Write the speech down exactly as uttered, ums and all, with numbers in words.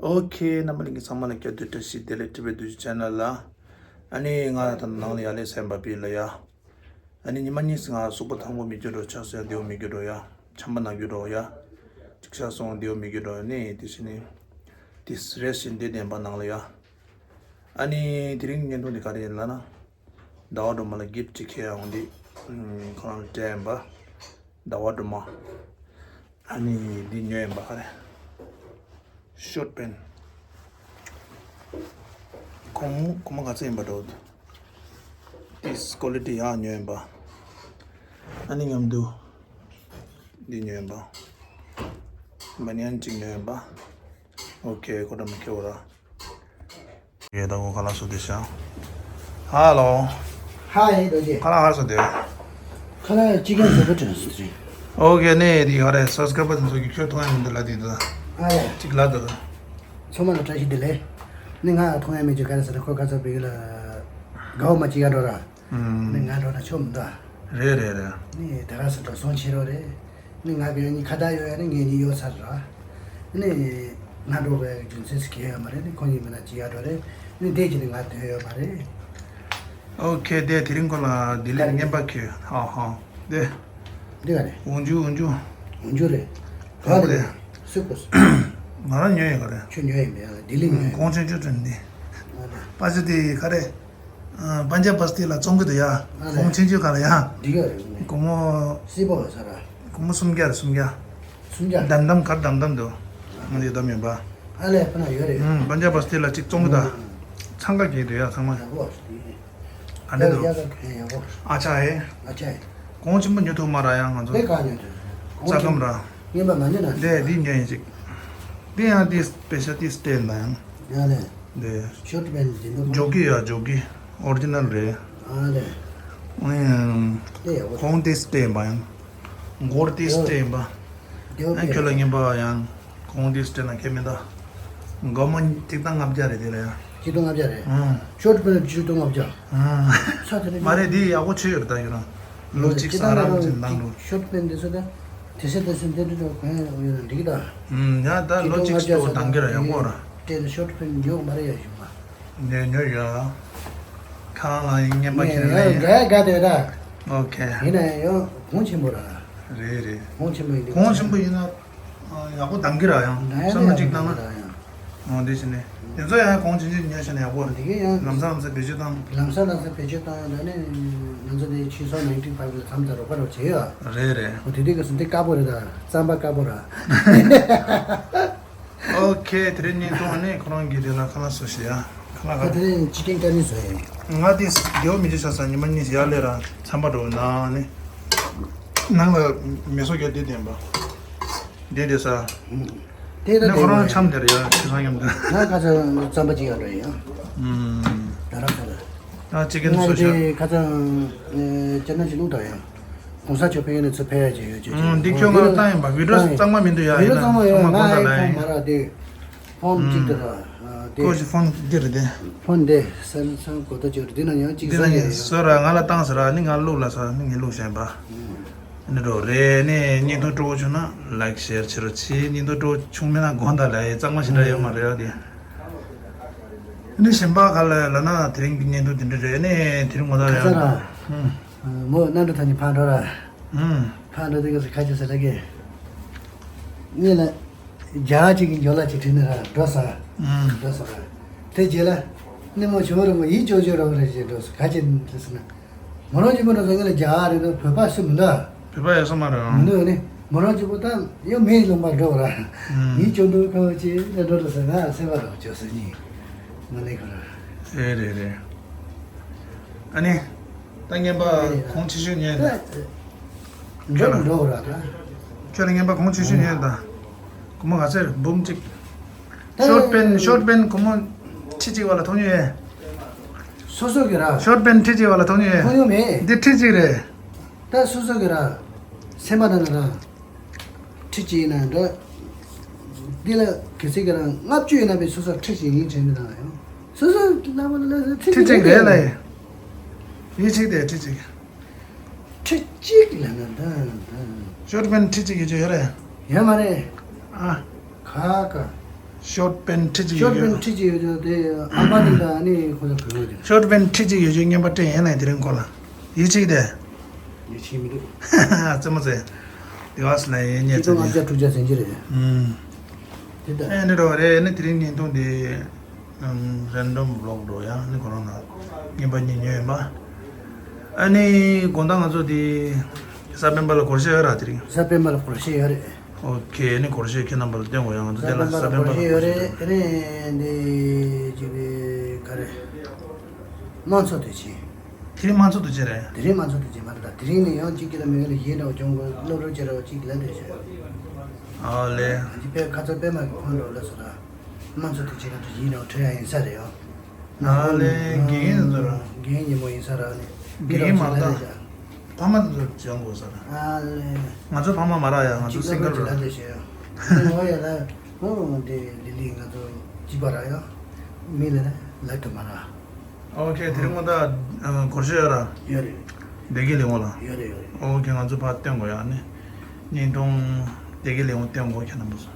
ཨོ་ཁེ། རྣམ་པ་ལྷན་རྒྱས་ཚང་མ་ལ་བསྐྱར་དུ་བཀྲ་ཤིས་བདེ་ལེགས། ཊི་བི་བདུད་བཞི་ཆེ་ནལ་ལ། ཨ་ནི་ང་ད་ནང་ལ་ཡར་སླེབས་ཟིན་པ་པི་ལ་ཡ། ཨ་ནི་ཉི་མ་གཉིས་ང་གཟུགས་པོ་ཐང་པོ་མི་འགྱུར་རོ། ཆགས་སོ་ཡ་བདེ་བོ་མི་འགྱུར་རོ་ཡ། ཆམ་པ་ན་འགྱུར་རོ་ཡ། ཅིག་ཤ་སོང་བདེ་བོ་མི་འགྱུར་རོ་ནི་དེ་བཞིན་ནི། དེ་རེ་བཞིན་བདེ་ལྡན་པ་ནང་ལ་ཡ། ཨ་ནི་དེ་རིང་བརྙན་ཐུང་འདི་ག་རེ་ཡིན་ལབ་ན། ཟླ་བ་སྒྲོལ་མ་ལ་གིཕ་ཊི་ཅིག་ཁྱེར་ཡོང་འདི། ཁོ་རང་སྤྲད་ཡིན་པ། ཟླ་བ་སྒྲོལ་མ། ཨ་ནི་འདི་ཉོས་ཡིན་པ་ག་རེ། ཤོར་ཊི་པེན། གོང་གོང་མ་ག་ཚོད་ཡིན་པ་འགྲོ། ཏིས་ཀོ་ལི་ཊི་ཡག་ཉོས་ཡིན་པ། ཨ་ནི་མཉམ་དུ་འདི་ཉོས་ཡིན་པ། མ་ནི་ཡན་གཅིག་ཉོས་ཡིན་པ། ཨོ་ཁེ། ཁོ་ད་མི་ཁེ་བོ་ར། ཡེ་ད་གོ་ཁ་ལག་སོ་དེ་ཤ། ཧ་ལོ། ཧ་ཡེ་རྡོ་རྗེ། ཁ་ལག་ཧ་སོ་དེ། ཁ་ལག་ཅི་གན་བཟོ་པ་དྲན་སོ་དེ། ཨོ་ཁེ་ནེ་དེ་ག་རེ་སབ་སི་ཀ་རའི་བར་དེ་ཚོ་གི་ཁྱོད་མཐོང་ཡ་མི་འདུག་ལ་དེ་དུ། ཨ་ཡ། ཅིག་ལ་དུ། ཚང་མ་ལ་བཀྲ་ཤིས་བདེ་ལེགས། ནི་ང་མཐོང་ཡ་མི་ཅིག་ག་རེ་ཟེར་ན་ཁོ་ཁ་ཚ་བི་ལ་དགའ་བོ་མ་ཅིག་ཡ་འགྲོ་ར། ནི་ང་འགྲོ་ན་ཆོག་མི་འདུག་རེད་རེད་རེད། ནི་ད་ག་སེ་འགྲོ་སོང་ཕྱི་རོ་རེད། ནི་ང་གི་ནི་ཁ་བརྡ་ཡོད་ཡ་ནི་ངས་ནི་ཡོད་ཚར་ར། ནི་ང་འགྲོ་བའི་རྒྱུ་མཚན་སུ་གལ་ཡོད་མ་རེད། ནི་ཁོ་གཉིས་མི་ན་ཅི་ཡ་འགྲོ་རེད། ནི་འདས་ཀྱི་ནི་ང་དོན་ཡོད་མ་རེད། ཨོ་ཁེ། དེ་དེ་རིང་ཁོ་ལ་ལྡི་ལིར་རྔན་པ་ཁྱེར་ཧ་ཧ། དེ། འདི་ག་རེད། འོང་ཇུ་འོང་ཇུ། འོང་ཇུ་རེད། ག་རེད། སུས་གོ། ང་རང་ཉོས་ཡོད་ག་རེད། ཁྱོད་ཉོས་ཡོད་མེད་ཡ་ལ་ལྡི་ལི་ཉོས་ཡོད། གོང་ཆེན་ཆུ་དྲན་འདི། ཨ་རེད། པ་ཅི་དེ་ག་རེད། ཨ། པན་ཇབ་བ་སྟི་ལ་བཙོང་གི་འདུག་ཡ། ཨ་ལས། གོང་ཆེན་ཆུ་ག་ལ་ཡ། འདི་ག་རེད། སྒོར་མོ། སི་པོ་ས་ར། སྒོར་མོ་སུམ་བརྒྱ་རེད་སུམ་བརྒྱ། སུམ་བརྒྱ། དམ་དམ་གར་དམ་དམ་འདུག་ང་འདི་དམ་ཡིན་པ། ཨ་ལས་ཕ་ན་ཡོད་རེད། ཨུམ། པན་ཇབ་བ་སྟི་ལ་གཅིག་བཙོང་གི་འདུག་ཨུམ། འཚང་ཁ་གྱེས་འདུག་ཡ་ཚང་མ། ཡག་པོ་རེད། ཨ་འདྲ་འདུག་ཡག་པོ་ཡག་པོ། ཨ་ཅག་ཨེ། ཨ་ཅག་ཨེ། གོང་ཆེན་པོ་ཉོ་ཐུབ་མ་ར་ཡང་ང་ཚོ། དེ་ག་ཉོ་ཐུབ། རྩ་སྐམ་ར། རྔན་པ་མ་ཉོ་ན། དེ་འདི་ཉོ་ཡིན་ཅིག་དེ་ཡང་དེ་པེ་ཤ་དེ་སྟེར་ན་ཡང་། ཡང་ལས། དེ། ཤོར་ཊི་པེན་ཇི་འདུག་འཇོག་གི་ཡ་འཇོག་གི་ཨོ་རི་ཇི་ནལ་རེད། ཨ་ལས། ཨུམ། དེ་ཡག་པོ། གོང་དེ་སྟེར་བ་ཡང་། སྒོར་དེ་སྟེར་བ། དེ་ཡག་པོ། ཨ་ཁྱོད་ལ་རྔན་པ་ཡང་། གོང་དེ་སྤྲད་ན་ཁྱད་མི་འདའ། སྒོར་མོ་གཅིག་སྟོང་ལྔ་བརྒྱ་རེད་དེ་ལ་ཡ། གཅིག་སྟོང་ལྔ་བརྒྱ་རེད། ཨང་། ཤོར་ཊི་པེན་གཅིག་སྟོང་ལྔ་བརྒྱ། ཨང་། ས་དེ་ནི། མ་རེད་དེ་ཡག་པོ་ཆོད་ཡོད་ད་ཡོད་རང་། ལོ་གཅིག་སང་རང་བཞིན་བཏང་འགྲོ། ཤོར་ཊི་པེན་དེ་ཚོ་ད། དེ་སེ་དེ་སེ་འདི་འདྲ་གོན་ཡོད་ན་འགྲིག་གི་ད། ཨང་། ཡ་ད་ལོ་གཅིག་སྟོང་ལྔ་བརྒྱ་ས་ད་འདང་གི་ར་ཡག་པོ་ར། སྤྲད་ན་ཤོར་ཊི་པེན་ཉོ་མ་རེད་ཡ་ཞུ་མ། ཉོ་ཉོ་ཡོད། ཁ་ལ་ཡིན་རྔན་པ་ཁྱེར་ཡིན། ཡ་དགའ་དགའ་དེ་ད། ཨོ་ཁེ། ཡིན་ན་ཡང་གོང་ཆེན་པོ་ར། རེད་རེད། གོང་ཆེན་པོ་ཡིན་དུས། གོང་ཆེན་པོ་ཡིན་ན། ཡག་པོ་འདང་གི་ར་ཡང་། ན་ཡང་བསམ་བློ་གཅིག་བཏང་ན། ཡང་། འོ་འདི་བྱས་ནས། དེ་ཚོ་ཡང་གོང་ཆེན་ཆེན་ཉོས་བྱས་ནས་ཡག་པོ་རེད། འདི་གའི་ཡང་། ལམ་སང་ལམ་སང་བེད་སྤྱོད་བཏང་། ལམ་སང་ལམ་སང་བེད་སྤྱོད་བཏང་ཡང་ད་ནི། ང་ཚོ་དེ་ཆུ་ཚོད་ནའིན་ཊི་ཕའིབ་ལ་མཚམས་ཚར་རོགས་པ་རོགས་བྱས་ཡོད། རེད་རེད། འོ་དེ་དུས་ཀྱི་སུ་འདི་དཀར་པོ་རེད་ད། རྩམ་པ་དཀར་པོ་ར། ཨོ་ཁེ། དེ་རིང་བརྙན་ཐུང་ཨ་ནི་ཁོ་རང་གིས་དེ་ལ་ཁ་ལག་བཟོ་ཤེས་ཡ། ཁ་ལག་ད་ག་དེ་རིང་ཅི་ཀེན་ཀ་རི་བཟོ་ཡ་ཡིན། ང་དེ་རྒྱལ་བོ་མི་བྱེད་ཆ་ས་ཉི་མ་གཉིས་ཡར་ལས་ར་ཚན་པ་འགྲོ་ན་ནི། ནང་ལ་མེ་སོ་རྒྱག་དེ་བསྟན་པ། དེ་དེ་ས། དེ་ད་ནི་ཁོ་རང་འཆམ་དེར་ཡ་ཁྱེད་ཚང་མཉམ་དུ། ང་ཁ་ཚ་རྩམ་པ་ཅིག་ཡར་འགྲོ་ཡ་ཡིན། ཨུམ། ད་ར་ཁ་ལ། ད་ཅི་ཀེན་ང་བཟོ་ཤ། དེ་ཁ་ཚ་ཅ་ན་ཅི་ལུག་ད་ཡ། གོང་ས་མཆོག་ཕེབས་ཡོད་ནས་ཚུར་ཕེབས་ཡ་ཅིག་ཡོད་ཅེས། ཨང་། འདི་ཁྱོད་ང་ལ་བཏང་ཡིན་པ། བི་ཌིའོ་གཙང་མ་མི་འདུག་ཡ། བི་ཌིའོ་ཡིན་ན་གཙང་མ་ཡོད། ཚང་མ་ང་ཨའི་ཕོན་མ་རག་སྟེ། ཕོན་གཅིག་དེ་ར། དེ་ཁོ་ཞིག་ཕོན་འདི་རེད་དེ། ཕོན་དེ་སེམ་སང་གོ་ཏོ་ཅོ་རེད། འདི་ན་ཡང་གཅིག་འདི་ན་ཡང་བཟོ་ར། ང་ལ་བཏང་ཟེར་ར། ནི་ང་བླུག་ལ་ཟེར། ནི་ངས་བླུག་བཞིན་པ། ནི་འགྲོ་རེད། ནི་བརྙན་ཐུང་སྤྲོ་བོ་བྱུང་ན་ལའིཀ་ཤེར་བྱེད་རོགས་བྱེད། བརྙན་ཐུང་སྤྲོ་བོ་བྱུང་མེད་ན་དགོངས་དག་ལ་ཡ། གཙང་མ་ཞེ་དྲག་ཡོད་མ་རེད་ཡ་དེ། ནི་གཞན་པ་ག་ལ་ལ་ན་དེ་རིང་གི་བརྙན་ཐུང་དེ་འདྲ་རེད། ནི་དེ་རིང་ངོ་ཐག་ཡ། ཁ་ཚ་ར། ཨུམ། མོ་གནམ་གྲུ་ཐང་ནས་ཕར་འགྲོ་ར། ཨུམ། ཕར་འགྲོ་དུས་སྐབས་སུ་ཁ་ཅིག་ཟེར་ལ་གི། གཉིས་ལ། རྒྱ་གཅིག་གི་འཇོ་ལ་གཅིག་བྲིས་ནས་ར་འགྲོ་ས། ཨུམ། འགྲོ་ས་ར། དེ་རྗེས་ལ། ནི་མོ་ཇོ་རུ་མོ་ཡིད་སྐྱོ་སྐྱོ་ར་བ་ར་ཞེས་འགྲོ་ས་ཁ་ཅིག་འདྲི་ས་ན། མོ་རང་གཅིག་པོ་འགྲོ་ས་ངེད་ལ་རྒྱ་རེད་འདུག་བོད་པ་སུ་མི་འདུག་བོད་པ་ཡོད་ས་མ་རེད། མི་འདུག་ནི། མོ་རང་གཅིག་པོ་ད་ཡང་མེད་ལུང་པར་འགྲོ་ར། ཨུམ། ཡིད་སྐྱོ་འདུག་ཁ་བ་ཅིག་ལ་འགྲོ་ར་ས་ང་སེམས་པ་ར་བ་ཅོ་ས་གཉིས། ང་ནི་ཁོ་ར། རེད་རེད་རེད། ཨ་ནི། ད་རྔན་པ་གོང་ཆེ་ཤོས་ཉོས་ད། འགྲོ་འགྲོ་ར་ད། ཁྱོད་ལ་རྔན་པ་གོང་ཆེ་ཤོས་ཉོས་ད། སྒོར་མོ་ག་ཚད་རེད། འབུམ་གཅིག་ད་ཤོར་ཊི་པེན་ཤོར་ཊི་པེན་སྒོར་མོ་ཁྲི་གཅིག་བ་ལ་ཐོགས་ཉོས་ཡས། སོ་སོ་གི་ར། ཤོར་ཊི་པེན་ཁྲི་གཅིག་བ་ལ་ཐོགས་ཉོས་ཡས། ཐོགས་ཉོས་མེད། འདི་ཁྲི་གཅིག་རེད། ད་སོ་སོ་གི་ར། སེམས་པ་ནང་ལ་ར། ཁྲི་གཅིག་ཡིན་ན་འདྲ། འདི་ལ་གལ་སྲིད་ཀྱི་རང་ལྔ་བཅུ་ཡིན་ན་པའི་སོ་སོ་ཁྲི་གཅིག་ཡིན་དྲན་མི་དང་ཡང་། སོ་སོ་ལ་མ་ལ་ཁྲི་གཅིག་རེད་ལ་ཡིན། ཡིན་གཅིག་དེ་ཁྲི་གཅིག་ཁྲི་གཅིག་ལ་ན་ད་ད། ཤོར་ཊི་པེན་ཁྲི་གཅིག་ཡོད་ཅོ་ཡོད་རེད། ཡོད་མ་རེད། ཨ། ཁ་ཁ། ཤོར་པན་ཁྲི་གཅིག་ཤོར་ཡོད་པན་ཁྲི་གཅིག་ཡོད་ཅོག་དེ་ཨ་མ་དེ་འདྲ་ཨ་ནི་ཁོ་ཚོ་བོད་ཡོད་ཅོག་ཤོར་པན་ཁྲི་གཅིག་ཡོད་ཅོག་རྔན་པ་སྤྲད་ཡིན་ན་དེ་རིང་ཁོ་ལ་ཡིད་ཆེས་དེ། ཡིད་ཆེས་མི་འདུག་རྩེད་མོ་རྩེ། དེ་བ་སི་ལ་ཡིན་ཉེ་ཚེ་ཆིག་སྟོང་ལྔ་བརྒྱ་དྲུག་བརྒྱ་ཟིན་གྱི་རེད། ཨུམ། དེ་ལྟ། ཨེ་འདྲ་རོ་རེད་ནི་དེ་རིང་བརྙན་ཐུང་དེ། ཨུམ། རན་ཌམ་བི་ལོག་འགྲོ་ཡ་ནི་ཁོ་རང་ལ་རྔན་པ་གཉིས་ཉོས་ཡིན་པ། ཨ་ནི་དགོང་དག་ང་ཚོ་དེ་གཟའ་སྤེན་པ་ལ་སྒོར་གཞས་ཡོད་ར་དེ་རིང་། གཟའ་སྤེན་པ་ལ་སྒོར་གཞས་ཡོད་རེད། ཨོ་ཁེ། ཨ་ནི་སྒོར་གཞས་ཁྱེད་རྣམ་པ་ལ་སྟོན་དགོས་ཡ། ང་ཚོ་དེ་ལ་གཟའ་སྤེན་པ་ལ་སྒོར་གཞས་ཡོད་རེད། ཨ་ནི་འདི་ཅིག་ག་རེ། དམངས་འཚོ་དུས་ཆེན། དེ་རིང་དམངས་འཚོ་དུས་ཆེན་རེད། དེ་རིང་དམངས་འཚོ་དུས་ཆེན་མ་རེད་ད། དེ་རིང་ནས་ཡང་གཅིག་གཅིག་ལ་མི་ལ་ཡིན་འགྲོ་གྱོང་གུན་སློབ་རོགས་བྱེད་རོགས་གཅིག་ལ་དེ་བྱས། ཨ་ལེ། འདི་པའི་ཁ་ཚ་པད་མ་གི་ཁོང་འགྲོ་ལ་སོ་ར། དམངས་འཚོ་དུས་ཆེན་ག་ཚོད་ཡིན་རོགས་ཁྲོད་ཡ་ཡིན་ས་རེད་ཡོ། ཨ་ལེ་དགེ་རྒན་ཚོ་ར། དགེ་རྒན་ཉིན་མོ་ཡིན་ས་ར་ནི། དགེ་རྒན་མ་རེད་ད། ཕ་མ་དེ་ཚོ་སྦྱང་དགོས་ས་ར། ཨ་ལེ། ང་ཚོ་ཕ་མ་མ་རག་ཡ། ང་ཚོ་སིང་གལ་ར། ལ་དེ་བྱས་ཡོ། ཨ་ལེ་འོ་ཡ་ལ། འོ་དེ་ལི་ལི་ང་ཚོ་གཅིག་པ་ར་ཡོ། མི་ལ་ལ་དུ་མ་ར། ཨོ་ཁེ། དེ་རིང་དགོང་དག་སྒོར་གཞས་ཡོད་ར། ཡོད་རེད། བདེ་སྐྱིད་གླིང་བ་ལ། ཡོད་རེད་ཡོད་རེད། ཨོ་ཁེ། ང་ཚོ་ཕར་བསྟན་དགོས་ཡ་ནི། བརྙན་ཐུང་བདེ་སྐྱིད་གླིང་བ་བསྟན་དགོས་ཁྱེད་རྣམ་པ་ཚོ།